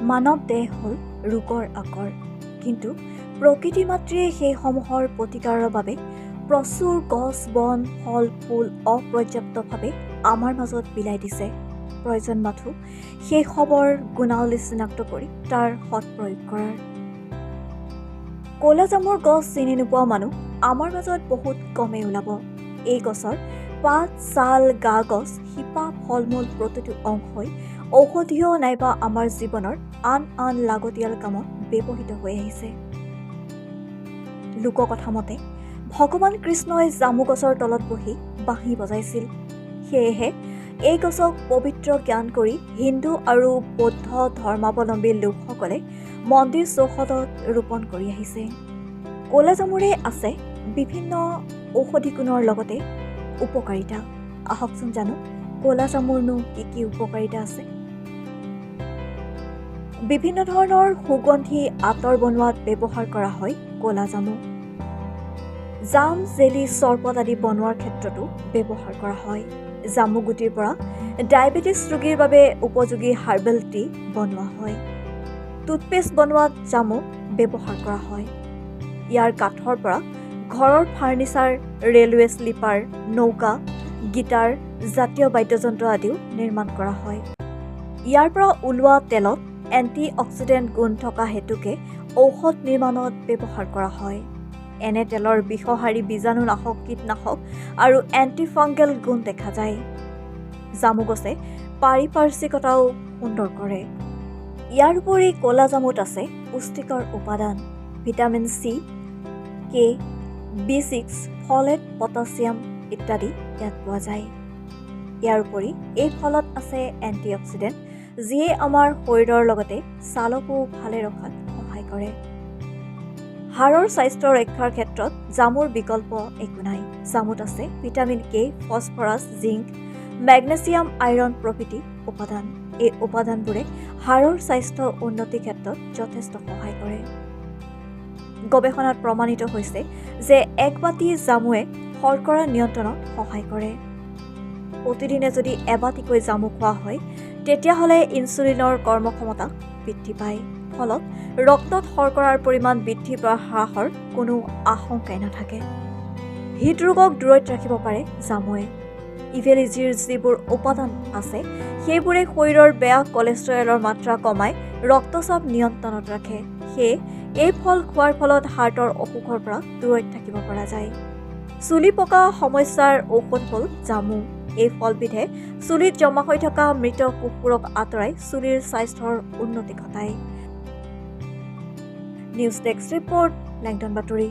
মানৱ দেহ হ'ল ৰোগৰ আকৰ, কিন্তু প্ৰকৃতি মাতৃয়ে সেইসমূহৰ প্ৰতিকাৰৰ বাবে প্ৰচুৰ গছ বন ফল ফুল অপৰ্যাপ্তভাৱে আমাৰ মাজত বিলাই দিছে। প্ৰয়োজন মাথো সেইসবৰ গুণাৱলী চিনাক্ত কৰি তাৰ সৎ প্ৰয়োগ কৰাৰ। ক'লা জামুৰ গছ চিনি নোপোৱা মানুহ আমাৰ মাজত বহুত কমেই ওলাব। এই গছৰ পাত, ছাল, গা গছ, শিপা, ফল মূল প্ৰতিটো অংশই ঔষধীয় নাইবা আমাৰ জীৱনৰ আন আন লাগতিয়াল কামত ব্যৱহৃত হৈ আহিছে। লোককথা মতে ভগৱান কৃষ্ণই জামু গছৰ তলত বহি বাঁহী বজাইছিল। সেয়েহে এই গছক পবিত্ৰ জ্ঞান কৰি হিন্দু আৰু বৌদ্ধ ধৰ্মাৱলম্বী লোকসকলে মন্দিৰ চৌহদত ৰোপণ কৰি আহিছে। ক'লা জামুৰে আছে বিভিন্ন ঔষধি গুণৰ লগতে উপকাৰিতা। আহকচোন জানো ক'লা জামুৰনো কি কি উপকাৰিতা আছে। বিভিন্ন ধৰণৰ সুগন্ধি আঁতৰ বনোৱাত ব্যৱহাৰ কৰা হয় ক'লা জামু। জাম, জেলি, চৰবত আদি বনোৱাৰ ক্ষেত্ৰতো ব্যৱহাৰ কৰা হয়। জামু গুটিৰ পৰা ডায়েবেটিছ ৰোগীৰ বাবে উপযোগী হাৰ্বেল টি বনোৱা হয়। টুথপেষ্ট বনোৱাত জামু ব্যৱহাৰ কৰা হয়। ইয়াৰ কাঠৰ পৰা ঘৰৰ ফাৰ্ণিচাৰ, ৰেলৱে শ্লিপাৰ, নৌকা, গীটাৰ জাতীয় বাদ্যযন্ত্ৰ আদিও নিৰ্মাণ কৰা হয়। ইয়াৰ পৰা ওলোৱা তেলত এণ্টি অক্সিডেণ্ট গুণ থকা হেতুকে ঔষধ নিৰ্মাণত ব্যৱহাৰ কৰা হয়। এনে তেলৰ বিষহাৰী বীজাণুনাশক, কীটনাশক আৰু এণ্টিফাংগেল গুণ দেখা যায়। জামু গছে পাৰিপাৰ্শ্বিকতাও সুন্দৰ কৰে। ইয়াৰ উপৰি ক'লা জামুত আছে পুষ্টিকৰ উপাদান vitamin C, K, B6, folate, potassium ইত্যাদি ইয়াত পোৱা যায়। ইয়াৰ উপৰি এই ফলত আছে এণ্টিঅক্সিডেণ্ট, যিয়ে আমাৰ শৰীৰৰ লগতে ছালকো ভালে ৰখাত সহায় কৰে। হাড়ৰ স্বাস্থ্য ৰক্ষাৰ ক্ষেত্ৰত জামুৰ বিকল্প একো নাই। জামুত আছে vitamin K, phosphorus, zinc, magnesium, iron প্ৰভৃতি উপাদান। এই উপাদানবোৰে হাড়ৰ স্বাস্থ্য উন্নতিৰ ক্ষেত্ৰত যথেষ্ট সহায় কৰে। গৱেষণাত প্ৰমাণিত হৈছে যে এক বাতি জামুৱে শৰ্কৰা নিয়ন্ত্ৰণত সহায় কৰে। প্ৰতিদিনে যদি এবাটিকৈ জামু খোৱা হয়, তেতিয়াহ'লে ইনচুলিনৰ কৰ্মক্ষমতা বৃদ্ধি পায়। ফলত ৰক্তত শৰ্কৰাৰ পৰিমাণ বৃদ্ধি বা হ্ৰাসৰ কোনো আশংকাই নাথাকে। হৃদৰোগক দূৰৈত ৰাখিব পাৰে জামুৱে। ইভেলিজিৰ যিবোৰ উপাদান আছে, সেইবোৰে শৰীৰৰ বেয়া কলেষ্ট্ৰৰেলৰ মাত্ৰা কমাই ৰক্তচাপ নিয়ন্ত্ৰণত ৰাখে। সেয়ে এই ফল খোৱাৰ ফলত হাৰ্টৰ অসুখৰ পৰা দূৰৈত থাকিব পৰা যায়। চুলি পকা সমস্যাৰ ঔষধ হ'ল জামু। এই ফলবিধে চুলিত জমা হৈ থকা মৃত কোষবোৰক আঁতৰাই চুলিৰ স্বাস্থ্যৰ উন্নতি ঘটায়। নিউজ ডেস্ক ৰিপৰ্ট, লেংডন বাতৰি।